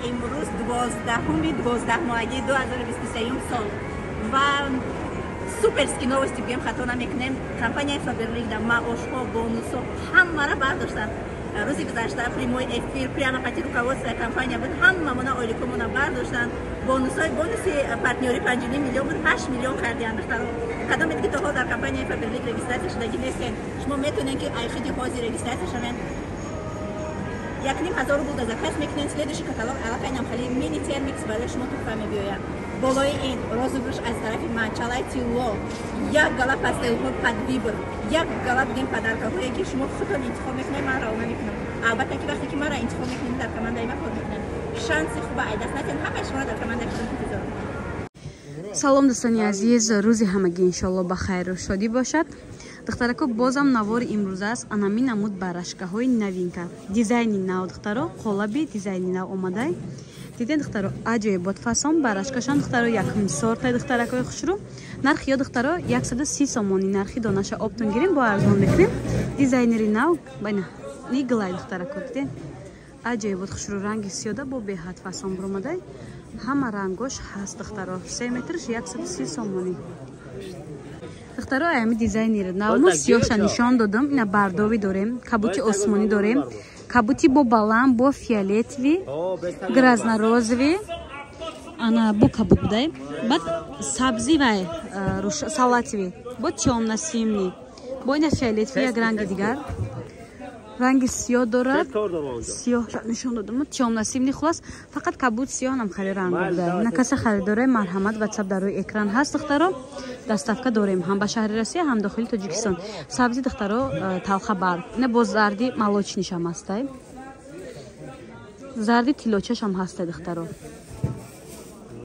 Имрӯз 12-уми 12 моҳаги 2023 сол ва суперски новости бигӯем, хато намекунем. Компанияи Фаберлик дар маошҳо, бонусҳо ҳамаро бардоштанд. Рӯзи гузашта прямой эфир прямо қати руководствои компания буд. Ҳамамона ойликомона бардоштанд. Бонусҳои, бонуси партнёри 5,5 миллион буд, 8 миллион кардианд. Духтаро, кадомед ки то ҳол дар компанияи Фаберлик регистрация шудагӣ нестед, шумо метавонед, ки айхиди ҳозир регистрация шавед. 1,5 ҳазор рубл да заказ мекунед, следующий каталог аллакай намхали мини термикс барои шумо туҳфа мебиёяд. Болои ин розыгрыш аз тарафи ман: чалай тилло, як гала пастелҳо под выбор, як гала бигем подаркаҳое, ки шумо худтон интихоб мекунед, ман равона мекунам. Албатта, ки вақте ки маро интихоб мекунед, дар командаи ман кор мекунед. Шанси хуба ай даст натиҳед. Ҳамаи шуморо дар командаи худам интизорам. Салом, дӯстони азиз, рӯзи ҳамагӣ иншоалло ба хайру шодӣ бошад. Духтарако, бозам навори имрӯз аст. Анамин намуд барашкаҳои новинка, дизайни нав. Духтаро, қолаби дизайни нав омадай. Диден, духтаро, аҷоибот фасон барашкашон. Духтаро, якум сортай, духтаракои хушрӯ. Нархи ё, духтаро, 130 сомонӣ нархи донаша. Оптом гирем, бо арзон мекунем. Дизайнери нав байна ниглай. Духтарако, диден, аҷоибот хушрӯ, ранги сиёда бо беҳад фасон буромадай. Ҳама рангош ҳаст, духтаро. 3 метрш 130 сомонӣ. Духтаро, аями дизайнери нав мо сиёҳша нишон додам. Ина бардовӣ дорем, кабути осмонӣ дорем, кабути бо баланд, бо фиолетовый, грязно-розовый, ана бо кабут будай, баъд сабзи вай салатовый, бо тёмно-синий, бо ина фиолетовый, як ранги дигар, ранги сиёҳ дорад. Сиёҳ нишон додам, тёмно-синий. Хулас, фақат кабуд, сиёҳ хеле ранг буда. На каса харидорай, марҳамат, Ватсап дар рӯи экран ҳаст. Духтаро, доставка дорем ҳам ба шаҳри Россия, ҳам дохили Тоҷикистон. Сабзи, духтаро, талха барг, ина боз зарди молочныйшам ҳастай, зарди тиллочашам ҳастай, духтаро.